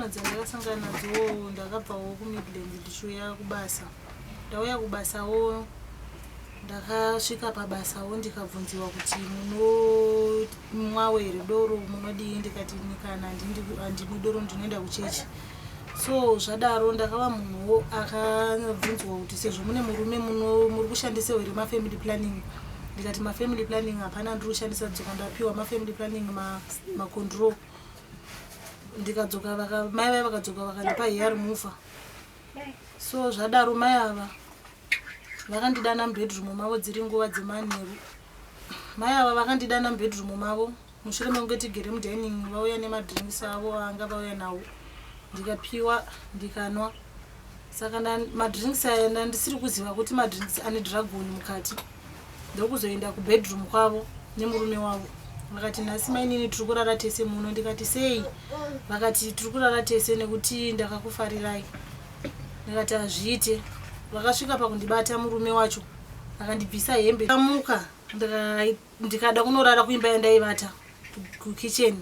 Tsaona dzandakasangana nadzo ndakabvawo kuMidlands ndichiuya kubasa. Ndauya kubasawo ndakasvika pabasawo ndikabvunziwa kuti munomwawo here doro munodii ndikati kana handimwi doro ndinoenda kuchechi. So zvadaro ndakava munhuwo akabvunzwa kuti sezvo mune murume muri kushandisawo here mafamily planning ndikati mafamily planning hapana ndiri kushandisa dzoka ndapiwa mafamily planning macontrol ma ndikadzoka mai vaya vakadzoka vakandipa hair remover so zvadaro mai ava vakandidana mubedroom mavo dziri nguva dzemanheru mai ava vakandidana mubedroom mavo mushure mekunge tigere mudining vauya nemadrinks avo anga vauya nawo ndikapiwa ndikanwa saka madrinks aya ndandisiri kuziva kuti madrinks ane dragon mukati ndokuzoenda kubedroom kwavo nemurume wavo vakati nhasi mainini tiri kurara tese muno ndikati sei vakati tiri kurara tese nekuti ndakakufarirai ndikati hazviite vakasvika pakundibata murume wacho akandibvisa hembe amuka ndikada kunorara kuimba yandaivata kukitchen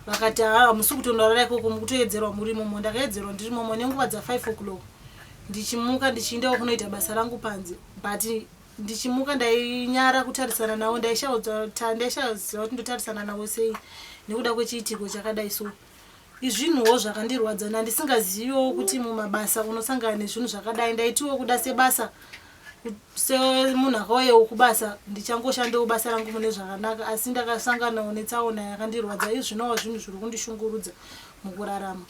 vakati haa hamusi kutonorara ikoko mukutoedzerwa muri momo ndakaedzerwa ndiri momo nenguva dza 5 o'clock ndichimuka ndichiendawo kunoita basa rangu panze but ndichimuka ndainyara kutarisana navo ndaishaziva kuti ndotarisana navo sei nekuda kwechiitiko chakadai so izvinhuwo zvakandirwadza nandisingaziviwo kuti mumabasa unosangana nezvinhu zvakadai ndaitiwo kuda sebasa semunhu akauyawo kubasa ndichangoshandawo basa rangu mune zvakanaka asi ndakasanganawo netsaona yakandirwadza izvinowo zvinhu zviri kundishungurudza mukurarama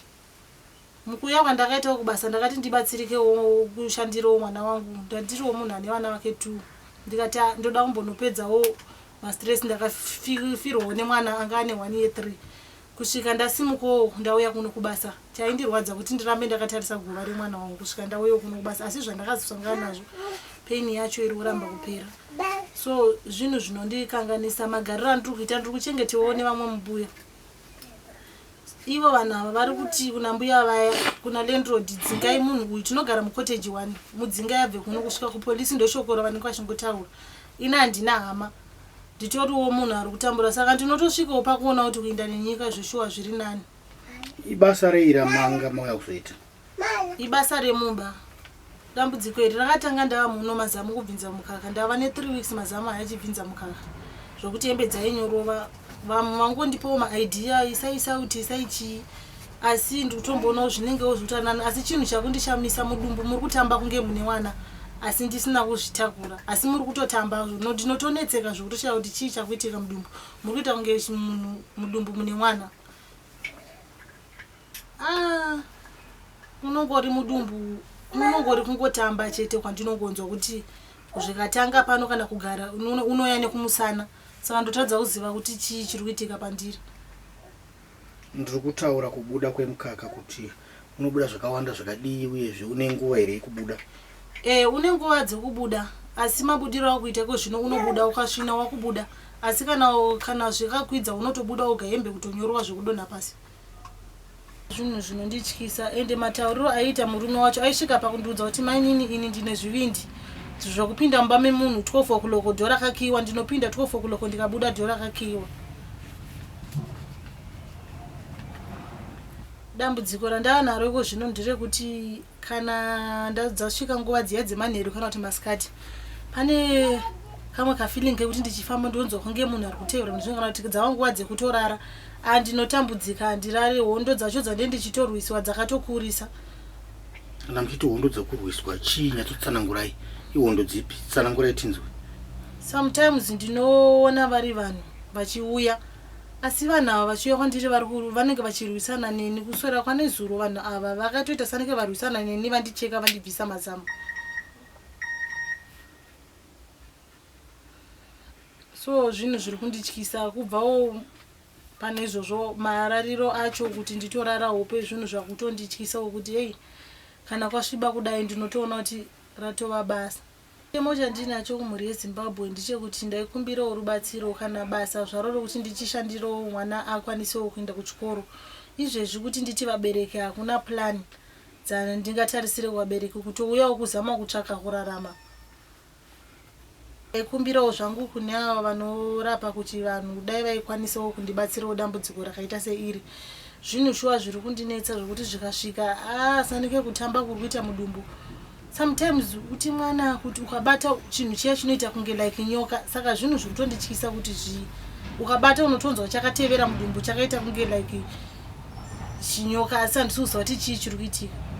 Mukuuya kwandakaitawo kubasa ndakati ndibatsirikewo kushandirawo mwana wangu ndandiriwo munhu ane vana vake two ndikati ah, ndoda kumbonopedzawo mastress ndakafirwawo nemwana anga ane one year three kusvika ndasimukawo ndauya kuno kubasa chaindirwadza kuti ndirambe ndakatarisa guva remwana wangu kusvika ndauyawo kuno kubasa asi zvandakazosangana nazvo pain yacho iri kuramba kupera so zvinhu zvinondikanganisa magariro andiri kuita ndiri kuchengetewawo nevamwe mbuya Ivo vanhu ava vari kuti kuna mbuya vaya kuna landlord dzingai munhu uyu tinogara mucottage one mudzingai abve kuno kusvika kupolisi ndoshoko ravanenge vachingotaura ini handina hama nditoriwo munhu ari kutambura saka ndinotosvikawo pakuona kuti kuinda nenyika zveshuwa zviri nani. Ibasa rei ramanga mauya kuzoita? Ibasa remumba. Dambudziko iri rakatanga ndava muno mazamu kubvinza mukaka. Ndava ne 3 weeks mazamu aya achibvinza mukaka. Zvokuti hembe dzainyorova. Vamwe vangondipawo maidea isai sauti isai chii. Asi ndikutomboonawo zvinengewo zvikutanana asi chinhu chakundishamisa mudumbu muri kutamba kunge mune wana asi ndisina kuzvitakura asi muri kutotamba ndinotonetseka zvekutoshaya kuti chii chakuitika mudumbu muri kuita kunge munhu mudumbu mune mwana Ah, unongori mudumbu unongori kungotamba chete kwandinongonzwa kuti zvikatanga pano kana kugara unouya nekumusana saka ndotadza kuziva kuti chii chiri kuitika pandiri. Ndiri kutaura kubuda kwemukaka kuti unobuda zvakawanda zvakadii uyezve une nguva here yekubuda? Eh, une nguva dzekubuda asi mabudiro akuita iko zvino unobuda ukasvina wakubuda asi kana kana zvikakwidza unotobuda woga hembe kutonyorova zvekudonha pasi. Zvinhu zvinondityisa ende matauriro aiita murume wacho aisvika pakundiudza kuti mainini ini ndine zvivindi zvekupinda mumba memunhu 12 o'clock dho rakakiiwa ndinopinda 12 o'clock ndikabuda dho rakakiiwa. Dambudziko randava naro iko zvino nderekuti kana ndadzasvika nguva dziya dzemanheru kana kuti masikati pane kamwe kafeeling kekuti ndichifamba ndonzwa kunge munhu ari kuteverwa nezvinhu kana kuti dzava nguva dzekutorara andinotambudzika handirare hondo dzacho dzande ndichitorwisiwa dzakatokurisa. Kana muchiti hondo dzekurwiswa chii nyatsotsanangurai ihondo dzipi tsanangurai tinzwe. Sometimes ndinoona vari vanhu vachiuya Asi vanhu ava vachiuya kwandiri vari vanenge vachirwisana neni kuswera kwanezuro vanhu ava vakatoita sanenge varwisana neni vandicheka vandibvisa mazamu. So zvinhu zviri kundityisa kubvawo pane izvozvo marariro acho kuti nditorara hope zvinhu zvakutondityisa kuti hei kana kwasviba kudai ndinotoona kuti ratova basa. Chichemo chandinacho kumhuri yeZimbabwe ndechekuti ndaikumbirawo rubatsiro kana basa zvaro rokuti ndichishandirawo mwana akwanisewo kuenda kuchikoro. Izvezvi kuti nditi vabereki hakuna plan dzandingatarisire kuvabereki kutouyawo kuzama kutsvaka kurarama. Ndaikumbirawo zvangu kune ava vanorapa kuti vanhu dai vaikwanisawo kundibatsirawo dambudziko rakaita seiri. Zvinhu shuwa zviri kundinetsa zvekuti zvikasvika asanike kutamba kuri kuita mudumbu. Sometimes uti mwana kuti ukabata chinhu chiya chinoita kunge like nyoka, saka zvinhu zviri kutondityisa kuti zvii. Ukabata unotonzwa chakatevera mudumbu chakaita kunge like chinyoka, asi handisi kuziva kuti chii chiri kuitika.